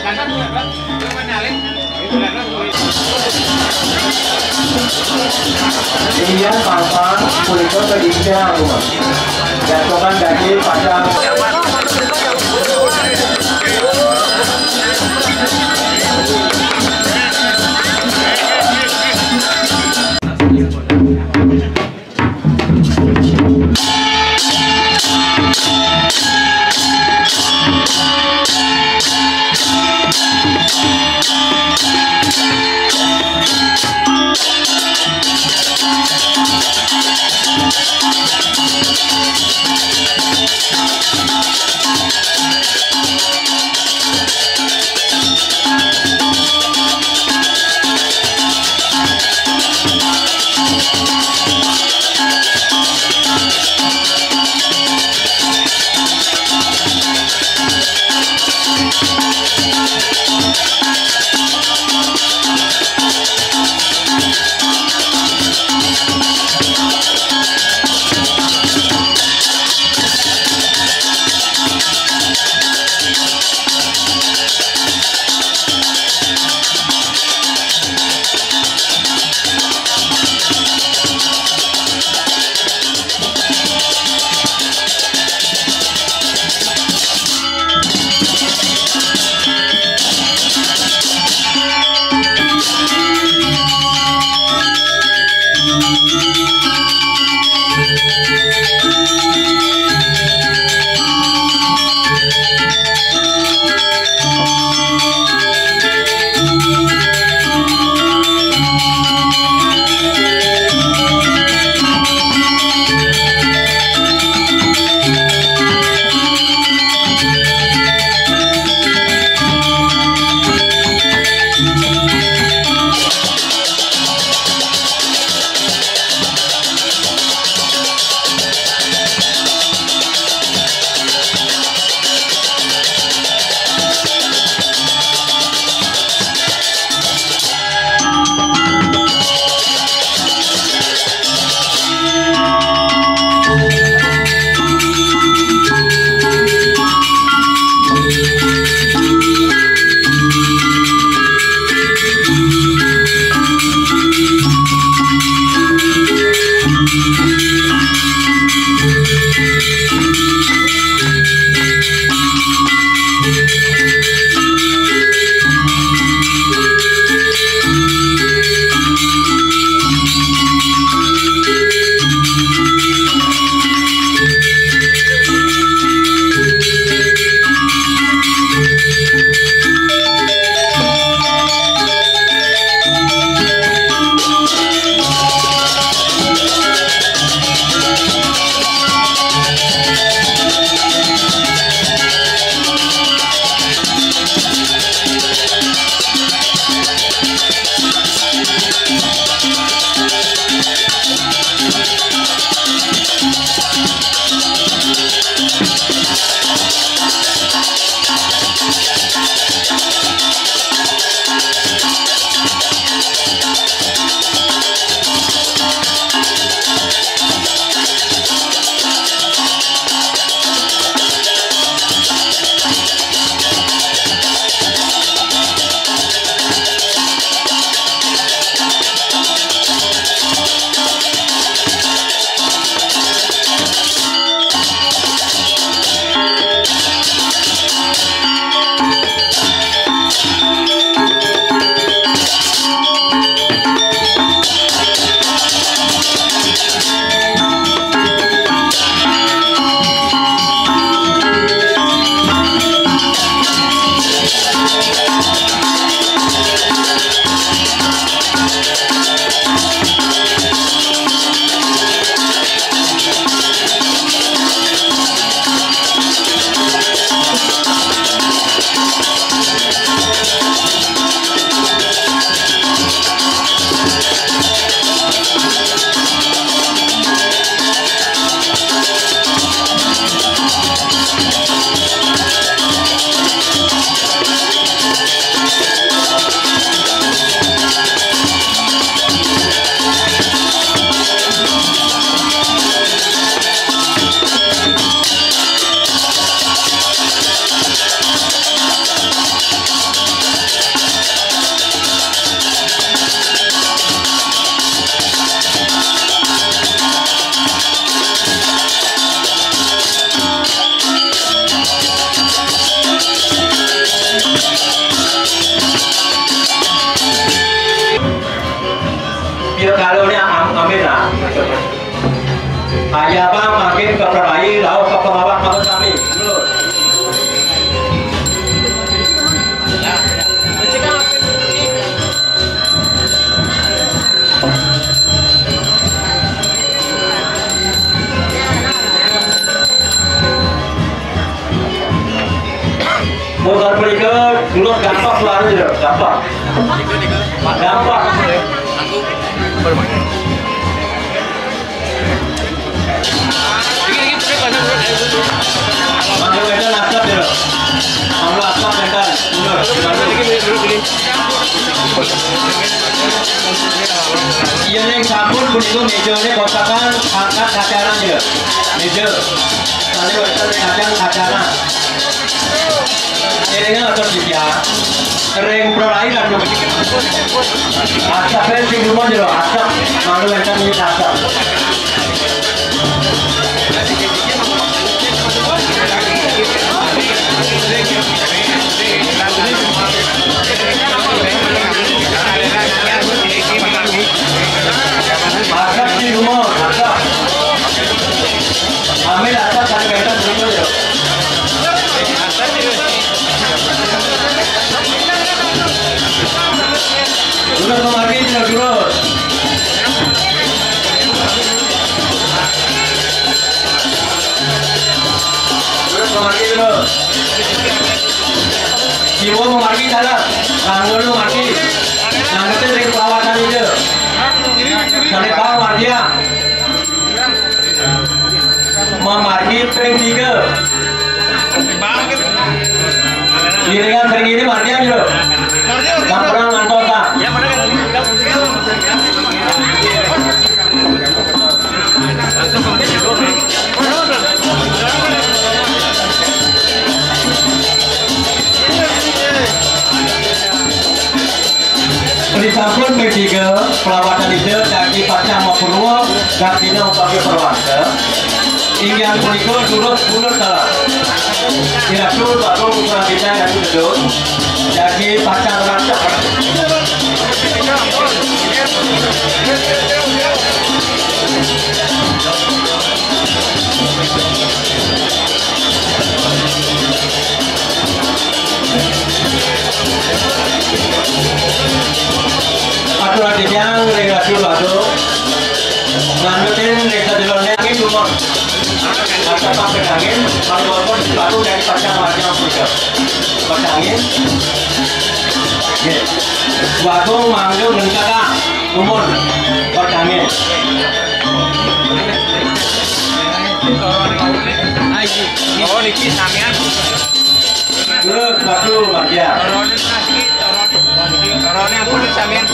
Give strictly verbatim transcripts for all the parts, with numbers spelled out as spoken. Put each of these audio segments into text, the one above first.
Iya, Papa, punika kelinci. Jantokan daging padang. Aja bang makin ke perai, lauk ke pengawak makin kami. Mutar berikut, dulu gampang suaranya, gampang. Gampang. Masuk ke dalam asap ya. Kalau asap ya kan. Mundur. Iya, ning sampun punika mejane kotakan angkat kacaran ya. Meja. Sane wonten ning kacaran kacaran. Elinga atur sitya. Ring pralai lan asap sing rumah jero asap. Malu wonten ing asap. Masak di rumah, masak. Ambil asap dari kertas dulu ya. Udah kemarin terus. Terus memargi dulu. Siwo memargi dalam. Langgul memargi. Langgulnya dari perawatan itu. Dari bawah margia. Memargi ping tiga. Giringan sering ini margia gitu. Kampung ngantos, Pak. Disampun P tiga, pelawatan ide daging pacang mapurwa, dagingnya umpamanya perwata. Inggih punika durus punut dalam. Irasul baru ukuran kita yang gedung, daging pacang rancak. Atur adi tiang ring rasul batu. Lanjutin ring sadurunge angin lumon. Kata pakai angin, kalau pun sepatu dari pasang warga Afrika. Pakai angin. Nggih. Wagung mangga rencana umur pertangis. Oh, niki sampean. Terus batu bagian. Torone ampun sampean.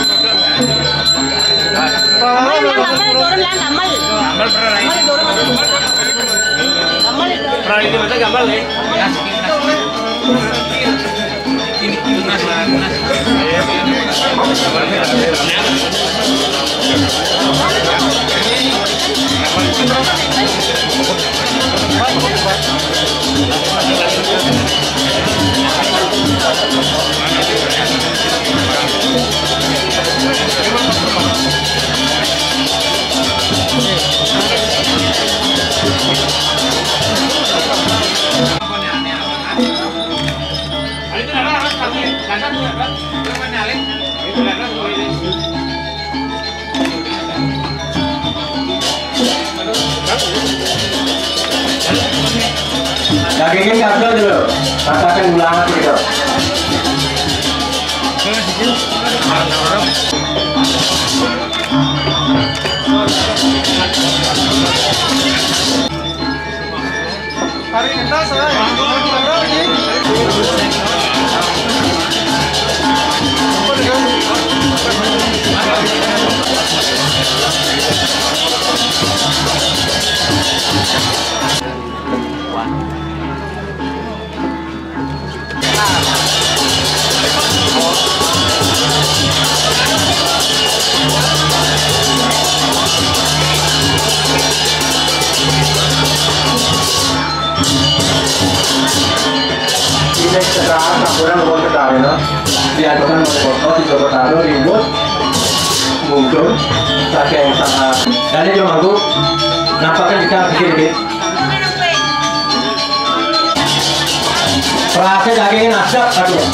Damel lan, damel, turun lan, damel. Damel, Bro, rai. Damel, turun. Damel, turun. Bro, itu betul gambar, ya. Ini, ini, Mas, Mas. Dagingnya kasar dulu, katakan ulangan gitu. Tarik entas, eh. Ini sekarang sampuran mau sekarang, ya. Diaturkan oleh Bapak di Kota Palu, ribut. Mungkin saking sana. Dadi jero mangku, nampakin kita pikir dikit. Perasaan dagingnya nasdaq, aduh.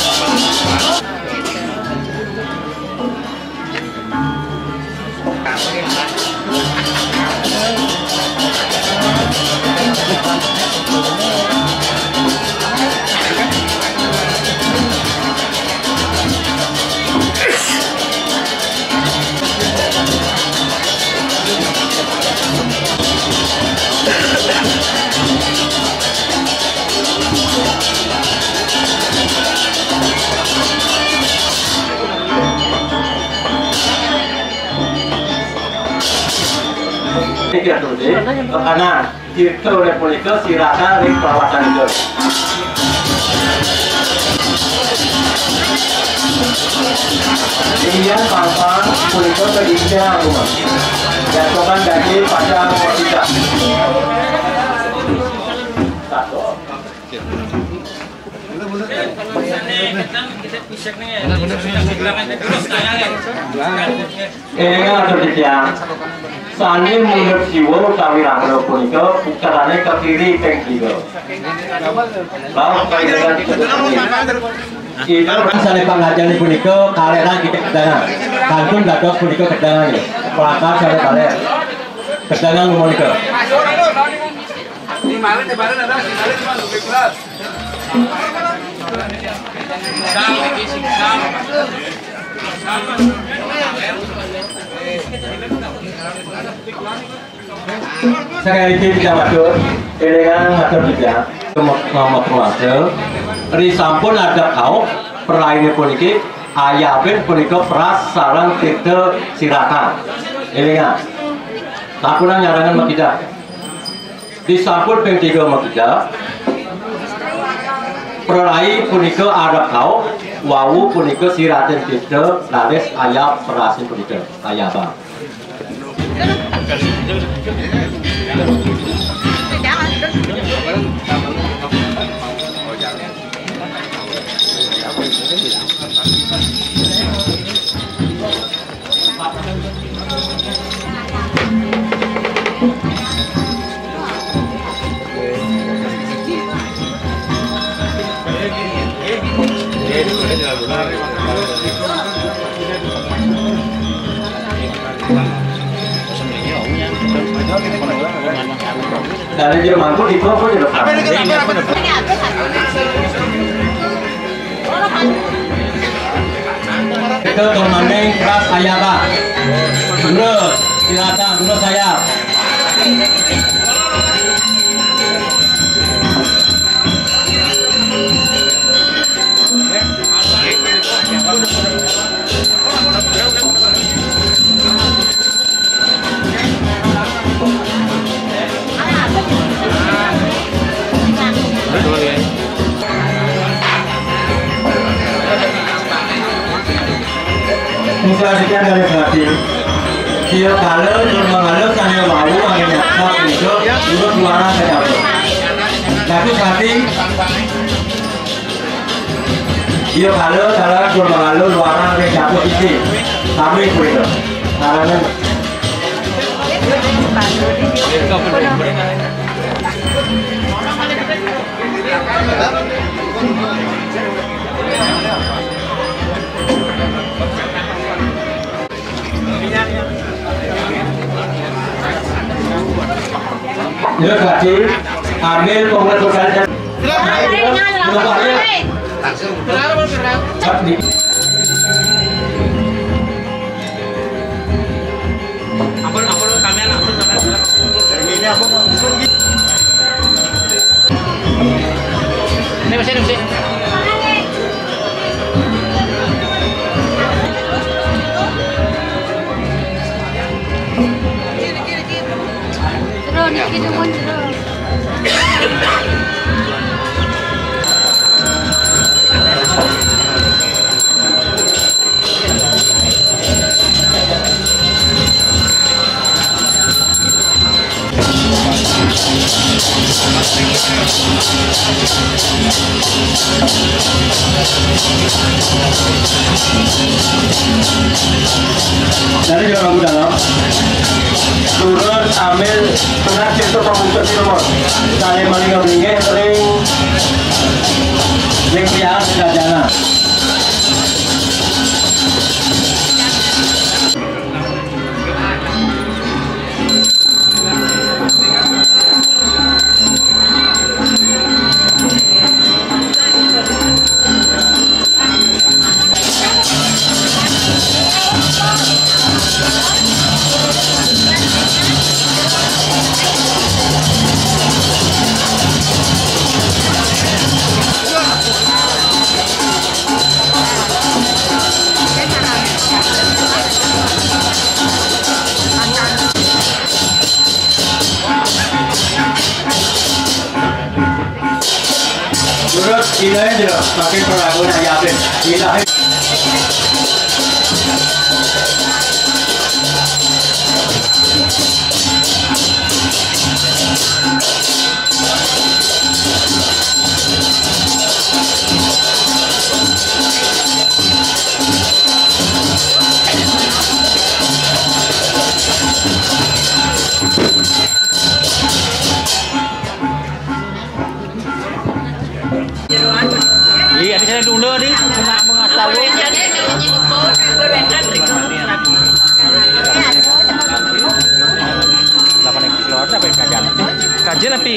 Iki atur, Dik. Kanan. Tirta oleh punika siratan ring pawatanipun. Inggian papan punika kadincang, jacoban daging padang tidak. Satu. Élingang atur titiang, sané mundut siwa utawi rangda punika puterané kakiri ping tiga. Laut panjenengan. Ida sané pangajaran punika kalérang kita kedangan. Kantun dados punika kedangan. Pelakar sané kalér. Kedangan punika. Saking titiang matur, élingang matur titiang. Nomor keluarga, ri sampun ada kauh, perainé puniki, ayabin punika peras sareng tirta siratan. Élingang. Sampun nyarengan makida. Disampun ping tiga makida. Prarai punika arep kauh, wau punika siratin tirta, raris ayab perasin punika. Ayabang. Dari jero mangku di bawah jero. Itu kemaning keras ayaba. Terus, silakan, terus saya. Misalnya sekian dari Sati. Dia kala tur mangala sané wau angin nyaksat punika urut luaran kecabut. Dados Sati. Iya, halo, salam, salam, halo, luaran, ring, dapur, siji. Sami, kuwi, to. Salaman. Ya, Kak, ambil pengurus besar. Ampun, ampun, sampean, ampun, sampean. Ini apa, Pak? Ini masih, masih. Jero niki nuwun jero. Dari jero lagu dalam. Turun ambil tunas pintu pembentuk di nomor. Saya maling nggak ring ring piala sedajana. Terus, ilahe jero, makin perahu na yakin. Ilahe. Iya, di sana dulu di kena mengasal. Delapan ribu keluar apa yang kajian? Kajian tapi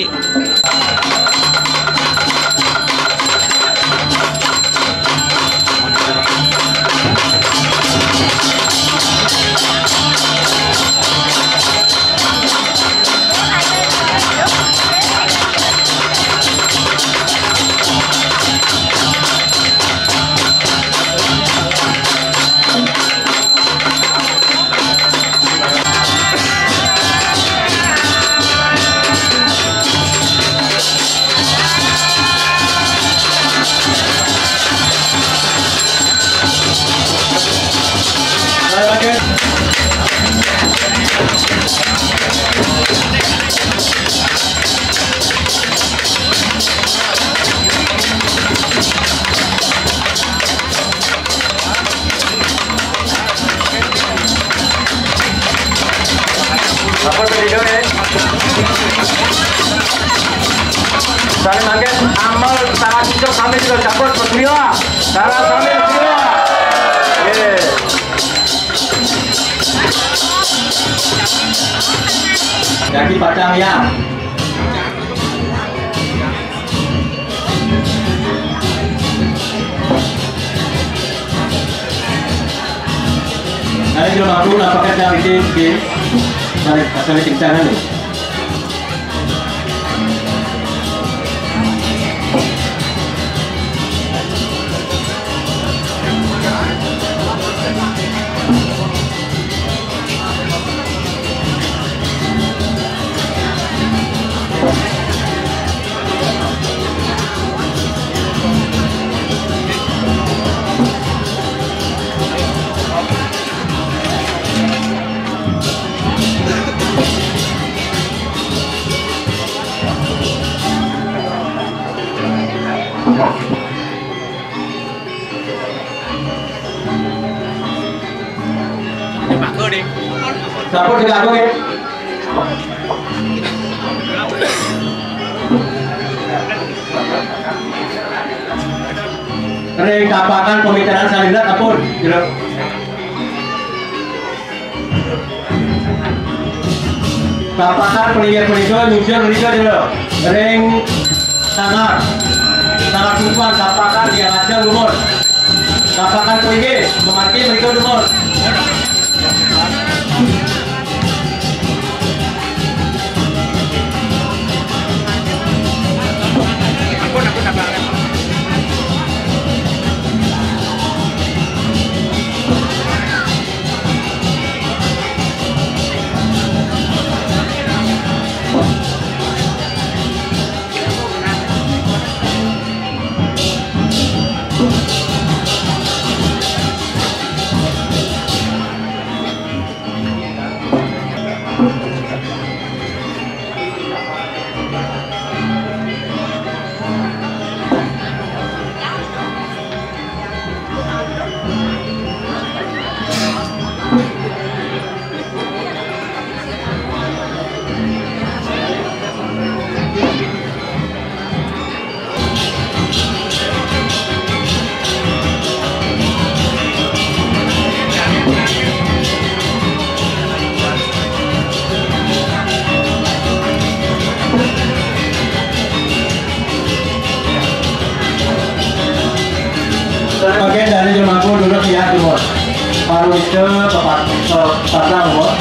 Apa tadi dong ya? Saling makan, amal, tangan cicok sampai juga cabut, bergurila. Tangan sampai bergurila. Iya. Jadi pacang ya. Nah, ini belum aku nampaknya cari di, di, cari, cari kencang nih. Sampun diganggu nggih. Ring tapakan pemitaran salira sampun. Tapakan pelinggih punika nyusul menika jero. Ring sanggar. Sanggar kumpulan tapakan yang ajeng gumun. Tapakan pelinggih, memargi menika gumun. Ya, Timur. Baru itu tempat, tempat, tempat,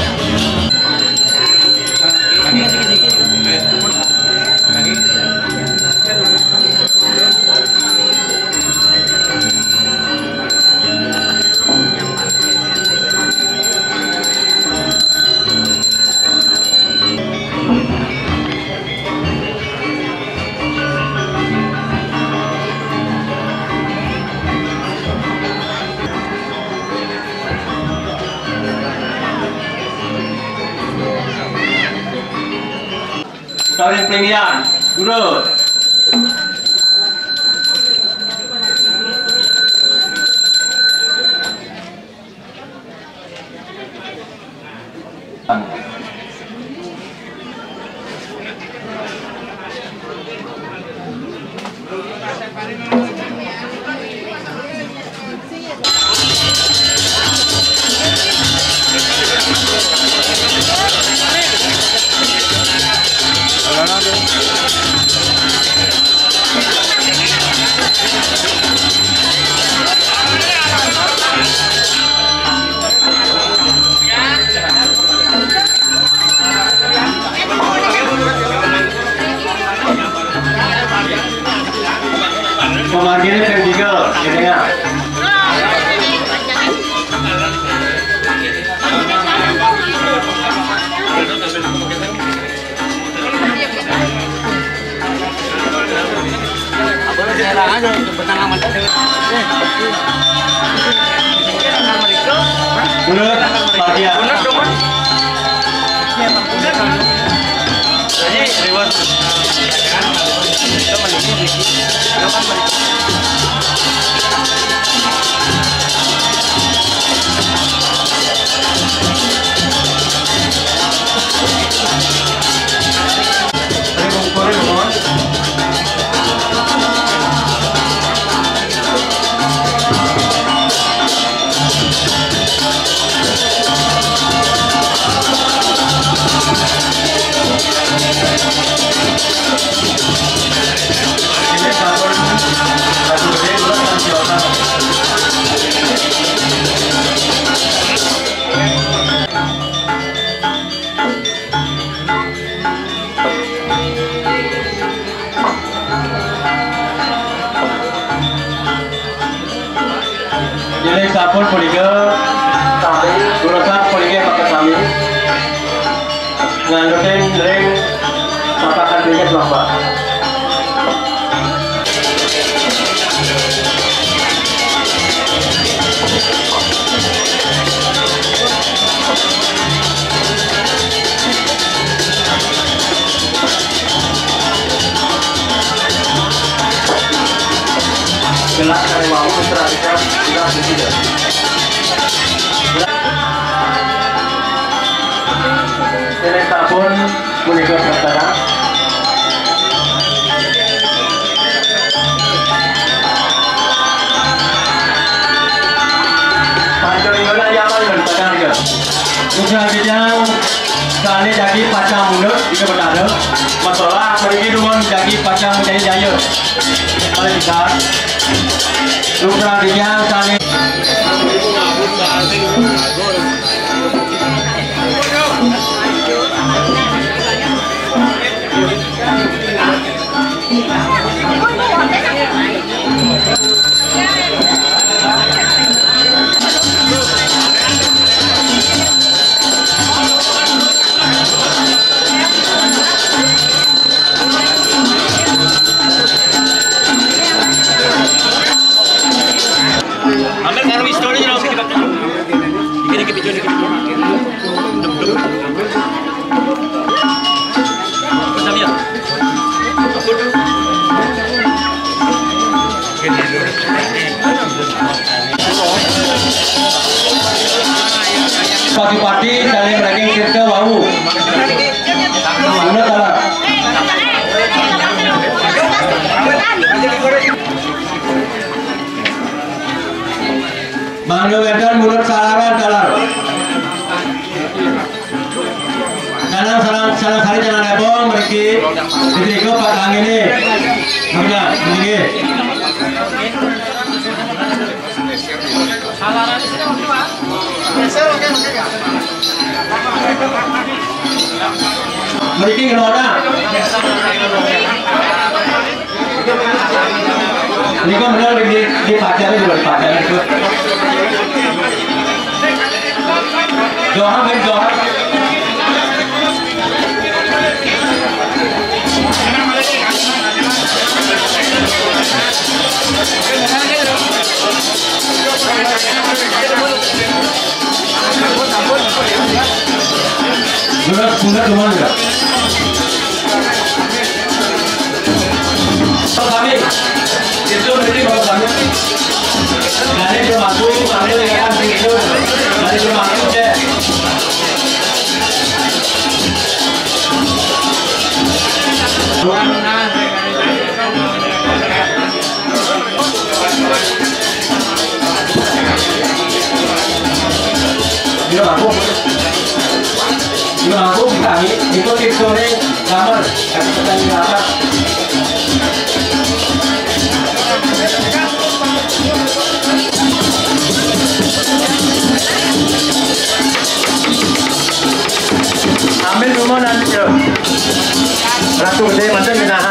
Saling pelingian, urut. Pemanggilan yang tiga, gitu ya. Menurut Pak Kiai. Jadi sampun punika, sami, durusang punika maka sami. Nganggetin ring papakan punika tuah, Pak. Gelak kare wau mesra pisan, gelak sida. Dene sampun punika prasada. Panca lingga yaman dan pacarya. Putra Kijang, sane jagi pacang mundut, ika betara. Masalah mriki dumun jagi pacang menjadi jaya. Paling besar. Putra Kijang, sane. Ambil karung istori, dikit-dikit, dikit-dikit. Pati-pati saling ranking sirta wau. Guna talar. Mangda wénten mundut salaran talar. Sareng, sareng, sareng sari jangan nepong mriki. Ditrika Pak Kang ini. Mangga, mriki. Mriki ngeroda. Niku bener di, di pacarnya juga, di pacarnya juga. Johar, men, johar. Sudah, sudah, teman, ya. Kami, itu berarti kalau kami dari Cemangku, kami dengan itu dari Cemangku, ya. Ini aku, ini aku kita ini, itu tips sore, gambar, tapi kita ini apa? Ambil rumah nanti, Cok. Ratu Gede, macam ni, nah.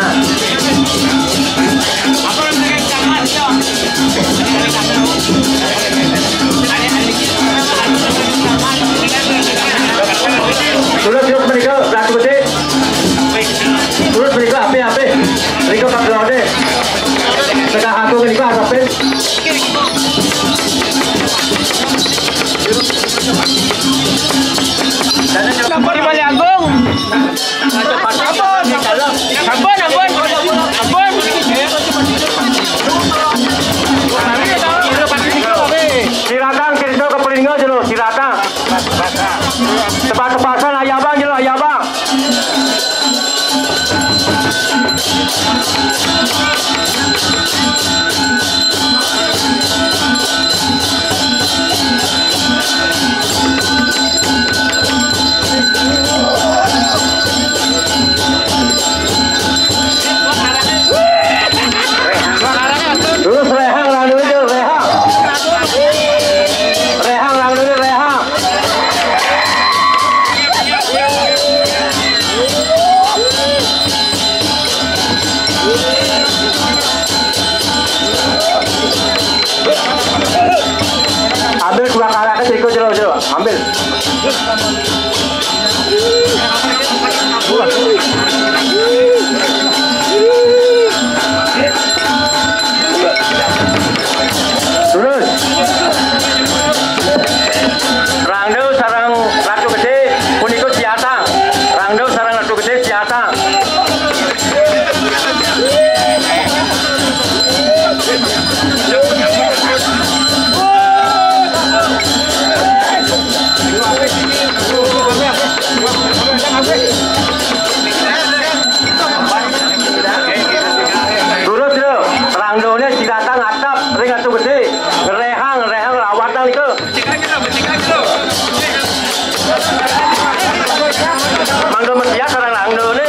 Terus, terus, menikah, Ratu Gede. Terus, menikah, apa, apa? Menikah, Pak Gelode. Tengah aku, menikah, harapin. Sampun di Balai Agung. Sampun, ampun. Ampun. Silakan, Krisno ke Pringgo dulu, silakan. Tepat-tepatan, ayah bang dulu, ayah bang. Terus rehang lah dulu, rehang. Rehang lah dulu, rehang. Ambil dua karaknya, ikut, jero, jero. Ambil. Terus. Rangdo sareng Ratu Gede, punika siatang. Rangdo sareng Ratu Gede siatang. Terus lho, rangdone siatang ngadhep ring Ratu Gede. Rehang, rehang lawatan niku. Mangga mesiat sareng rangdone.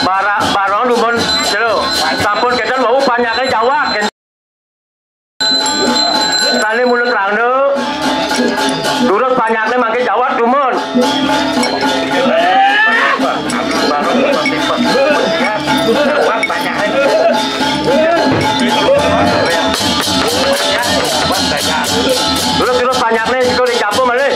Bara-, barong dumun jero. Sampun kenten wau panyake jawat. Tane mulut rangdo. Durus panyakne mangke jawat dumun. Durus, durus panyakne iku dicapu malih.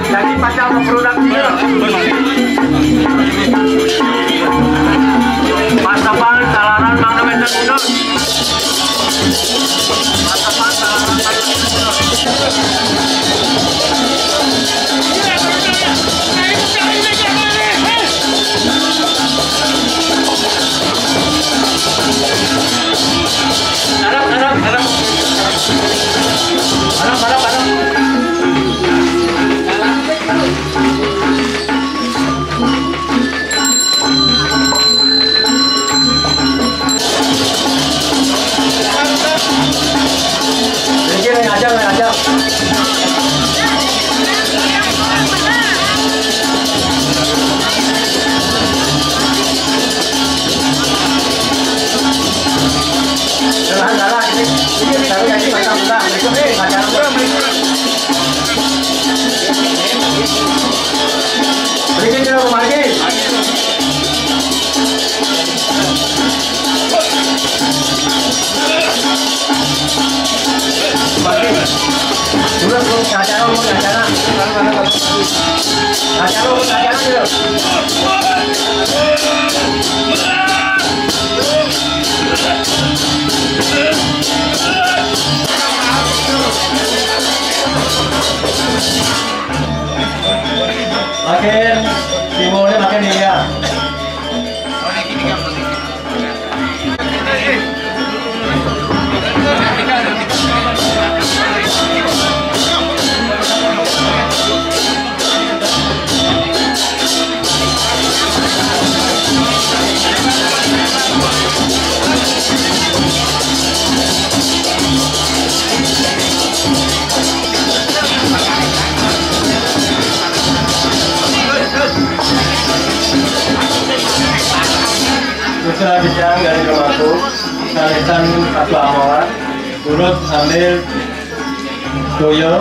Jadi pacar produksi. Pasapan salaran Bang Domen dan Gunung. Pasapan salaran Bang Domen dan Gunung. Arap, arap, arap. Arap, arap, arap. Ini lagi aja, lagi aja. Makin timunnya makin iya. Putra Bidang dari Rumahku, Kalisan Satu Amoran, Urut Ambil Boyo.